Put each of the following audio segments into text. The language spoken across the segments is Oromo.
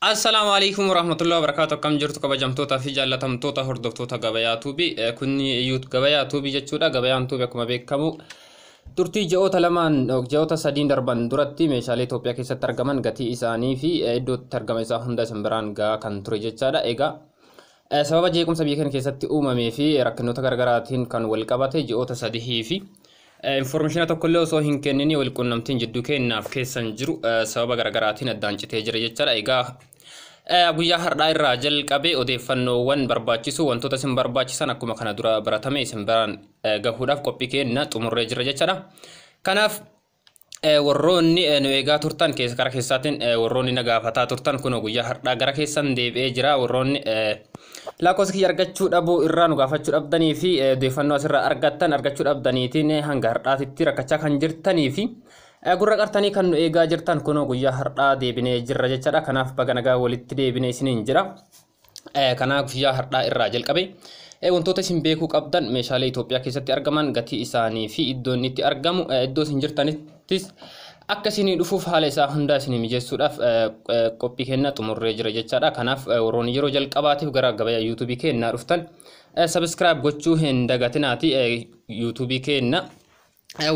Assalaamu alaikum warahmatullahi wabarakatuh. Akkam jirtu kabajamtoota fi jaallatamtoota hordoftoota Gabayaa Tuubii? Kunni Gabayaa Tuubii jechuudha. Gabayaan Tuubii akkuma beekamu turtii ji'oota 2n, ji'oota 3n darban duratti meeshaalee Itoophiyaa keessatti argaman gatii isaanii fi iddootti argama isaa hunda isin biraan gahaa kan ture jechaadha. Egaa sababa jeequmsa biyya keenya keessatti uumamee fi rakkinoota garaagaraatiin kan wal qabate ji'oota 3 fi information tokkollee osoo hin kennini wal quunnamtiin jidduu keenyaaf keessan jiru sababa garaagaraatiin addaan citee jira jechaadha. Egaa guyyaa har'aa irraa jalqabee odeeffannoowwan barbaachisu, wantoota isin barbaachisan akkuma kana dura baratame isin biraan gahuudhaaf qophii keenya xumurree jira jechaadha. Kanaaf warroonni nu eegaa turtan keessa karaa keessaatiin, warroonni na gaafataa turtan, kunoo guyyaa har'aa gara keessan deebi'ee jira. Warroonni lakkoofsa kiyya argachuu dhabuu irraa nu gaafachuu dhabdanii fi odeeffannoo asirraa argattan argachuu dhabdaniitiin hanga har'aatitti rakkachaa kan jirtanii fi gurra qartanii kan nu eegaa jirtan, kunoo guyyaa har'aa deebinee jirra jechaadha. Kanaaf baga nagaa walitti deebinee isiniin jira. Kanaaf guyyaa har'aa irraa jalqabe wantoota isin beekuu qabdan, meeshaalee Itoophiyaa keessatti argaman gatii isaanii fi iddoo inni itti argamu, iddoo isin jirtanittis akka isinii dhufuuf haala isaa hundaa isinii mijeessuudhaaf qophii keenya xumurree jira jechaadha. Kanaaf warroonni yeroo jalqabaatiif gara Gabayaa YouTubeii keenyaa dhuftan subscribe gochuu hin dagatinaati, YouTubeii keenya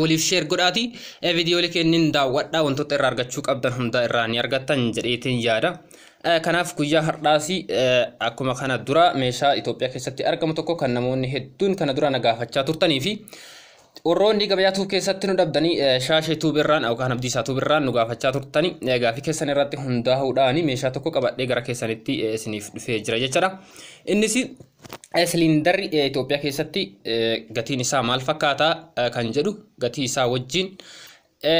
waliif share godhaati, viidiyoolee kennin daawwadhaa, wantoota irraa argachuu qabdan hunda irraa ni argattan jedheetiin yaada. Kanaaf guyyaa har'aas akkuma kana dura meeshaa Itoophiyaa keessatti argamu tokko kan namoonni hedduun kana dura na gaafachaa turtanii fi warroonni Gabayaa Tuub keessatti nu dhabdanii Shaashee Tuub irraan yookaan Abdiisaa Tuub irraan nu gaafachaa turtanii, gaafii keessan irratti hundaa'uudhaan meeshaa tokko qabadhee gara keessanitti isiniif dhufee jira jechaadha. Innis siliindarri Itoophiyaa keessatti gatiin isaa maal fakkaata kan jedhu gatii isaa wajjin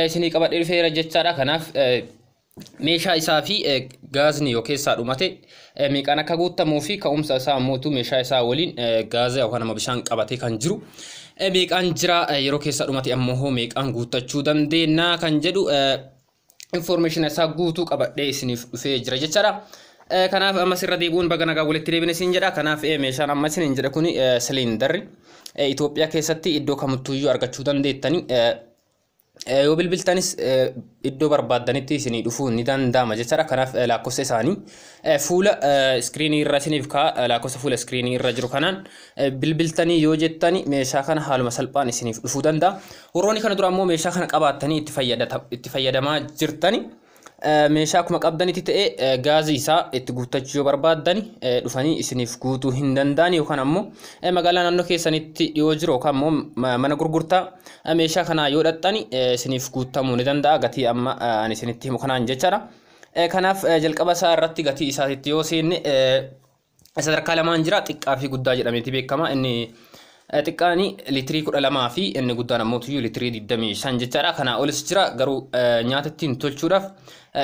isinii qabadhee dhufeera jechaadha. Kanaaf meeshaa isaa fi gaazni yoo keessaa dhumate meeqaan akka guutamuu fi ka'umsa isaa ammoo meeshaa isaa waliin gaaza yookaan ammoo bishaan qabatee kan jiru meeqaan jira, yeroo keessaa dhumate ammoo hoo meeqaan guuttachuu dandeenya kan jedhu information isaa guutuu qabadhee isiniif dhufee jira jechaadha. Kanaaf ammas irra deebi'uun baga nagaa walitti deebine isin jedha. Kanaaf meeshaan amma isiniin jedha kuni siliindarri Itoophiyaa keessatti iddoo kamittuyyuu argachuu dandeettanii, yoo bilbiltanis iddoo barbaaddanitti isinii dhufuu ni danda'ama jechaadha. Kanaaf lakkoofsa isaanii fuula screenii irra isiniif kaa'a. Lakkoofsa fuula screenii irra jiru kanaan bilbiltanii yoo jettani meeshaa kana haaluma salphaan isiniif dhufuu danda'a. Warroonni kana dura ammoo meeshaa kana qabaattanii itti fayyadamaa jirtani, meeshaa akkuma qabdanitti ta'e gaazii isaa itti guuttachuu yoo barbaaddani dhufanii isiniif guutuu hin danda'an, yookaan ammoo magaalaa naannoo keessanitti dhiyoo jiru yookaan ammoo mana gurgurtaa meeshaa kanaa yoo dhaxxani isiniif guutamuu ni danda'a gatii amma ani isinitti himu kanaan jechaadha. Kanaaf jalqaba isaa irratti gatii isaatitti yoo seenne, sadarkaa lamaan jira, xiqqaa fi guddaa jedhameeti beekama. Inni xiqqaani liitirii 12 fi inni guddaan ammoo tuyyuu liitirii 25 jechaadha. Kanaa olis jira, garuu nyaata ittiin tolchuudhaaf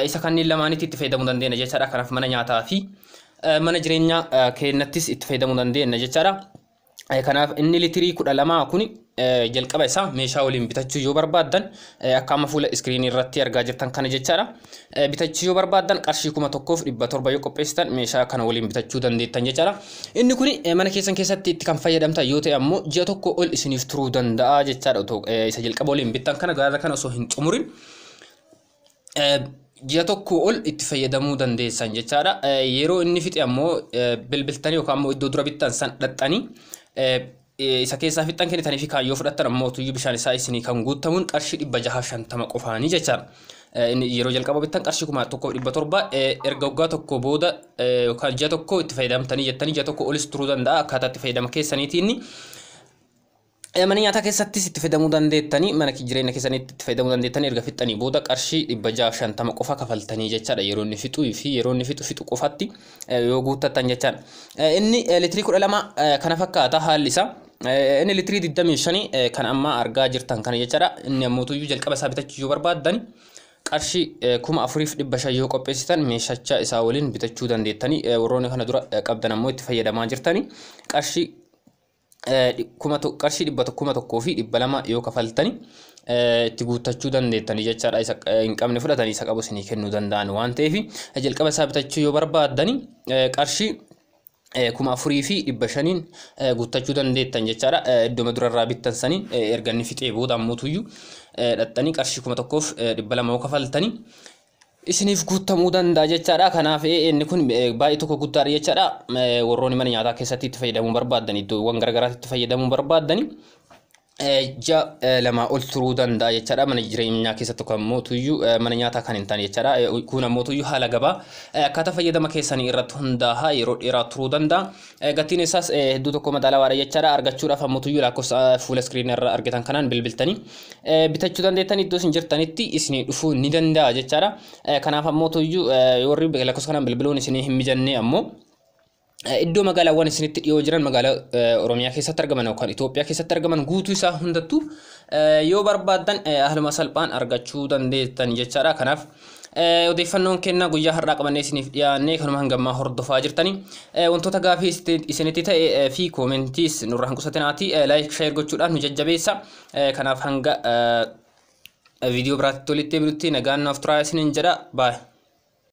isa kanneen lamaanitti itti fayyadamuu dandeenya jechaadha. Kanaaf mana nyaataa fi mana jireenyaa keenyattis itti fayyadamuu dandeenya jechaadha. Kanaaf inni liitirii 12 kuni jalqaba isaa meeshaa waliin bitachuu yoo barbaaddan, akka amma fuula screenii irratti argaa jirtan kana jechaadha. Bitachuu yoo barbaaddan qarshii 1700 yoo qopheessitan meeshaa kana waliin bitachuu dandeettan jechaadha. Inni kuni mana keessan keessatti itti kan fayyadamtan yoo ta'e ammoo ji'a 1 ol isiniif turuu danda'a jechaadha. Isa jalqaba waliin bittan kana gaaza kana osoo hin xumurin ji'a 1 ol itti fayyadamuu dandeessan jechaadha. Yeroo inni fixe ammoo bilbiltanii yookaan ammoo iddoo dura bittan san dhaxxanii isa keessaa fixxan kennitanii fi kaayyoo fudhattan ammoo tuyyuu bishaan isaa isinii kan guutamuun qarshii 650 qofaanii jechaadha. Inni yeroo jalqaba bittan qarshii 1700, erga waggaa 1 booda yookaan ji'a 1 itti fayyadamtanii jettanii, ji'a 1 olis turuu danda'a akkaataa itti fayyadama keessaniitiin. Mana nyaataa keessattis itti fayyadamuu dandeettanii, mana jireenya keessanitti itti fayyadamuu dandeettanii, erga fixxanii booda qarshii 650 qofa kafaltanii jechaadha, yeroo inni fixuu fi yeroo inni fixu qofatti yoo guuttattan jechaadha. Inni liitirii 12 kana fakkaata haalli isaa. Inni liitirii 25 kan amma argaa jirtan kana jechaadha. Inni ammoo tuyyuu jalqaba isaa bitachuu yoo barbaaddan qarshii 4500 yoo qopheessitan meeshacha isaa waliin bitachuu dandeettanii, warroonni kana dura qabdan ammoo itti fayyadamaa jirtanii qarshii 1200 yoo kafaltani itti guuttachuu dandeettanii jechaadha. Isa hin qabne fudhatanii isa qabu isinii kennuu danda'an waan ta'eef, jalqaba isaa bitachuu yoo barbaaddani qarshii 4500n guuttachuu dandeettan jechaadha. Iddoo durarraa bittan saniin erga inni fixee booda ammoo tuyyuu dhaxxanii qarshii 1200 yoo kafaltanii Isiniif guutamuu danda'a jechaadha. Kanaaf inni kun baay'ee tokko guddaadha jechaadha. Warroonni mana nyaataa keessatti itti fayyadamuu barbaadan, iddoowwan garaagaraatti itti fayyadamuu barbaadan, ji'a 2 ol turuu danda'a jechaadha. Mana jireenyaa keessatti tokko ammoo tuyyuu mana nyaataa kan hin taane jechaadha. Kun ammoo tuyyuu haala gabaa akkaataa fayyadama keessanii irratti hundaa'a, yeroo dheeraa turuu danda'a. Gatiin isaas hedduu tokko madaalawaadha jechaadha. Argachuudhaaf ammoo tuyyuu lakkoofsa fuula iskiriinii irra argitan kanaan bilbiltanii bitachuu dandeettan, iddoo isin jirtanitti isinii dhufuu ni danda'a jechaadha. Kanaaf ammoo tuyyuu warri lakkoofsa kanaan bilbiluun isinii hin mijanne ammoo iddoo magaalaawwan isinitti dhiyoo jiran, magaalaa Oromiyaa keessatti argaman yookaan Itoophiyaa keessatti argaman guutuu isaa hundattuu yoo barbaaddan haaluma salphaan argachuu dandeettan jechaadha. Kanaaf odeeffannoon kennaa guyyaa har'aa qabannee isiniif dhiyaannee kanuma hangammaa hordofaa jirtanii, wantoota gaafii isinitti ta'e fi koomentiis nurraa hin qusatinaati, like, share gochuudhaan nu jajjabeessa. Kanaaf hanga viidiyoo biraatti walitti deebinutti nagaan naaf turaa isiniin jedha. Baay'ee.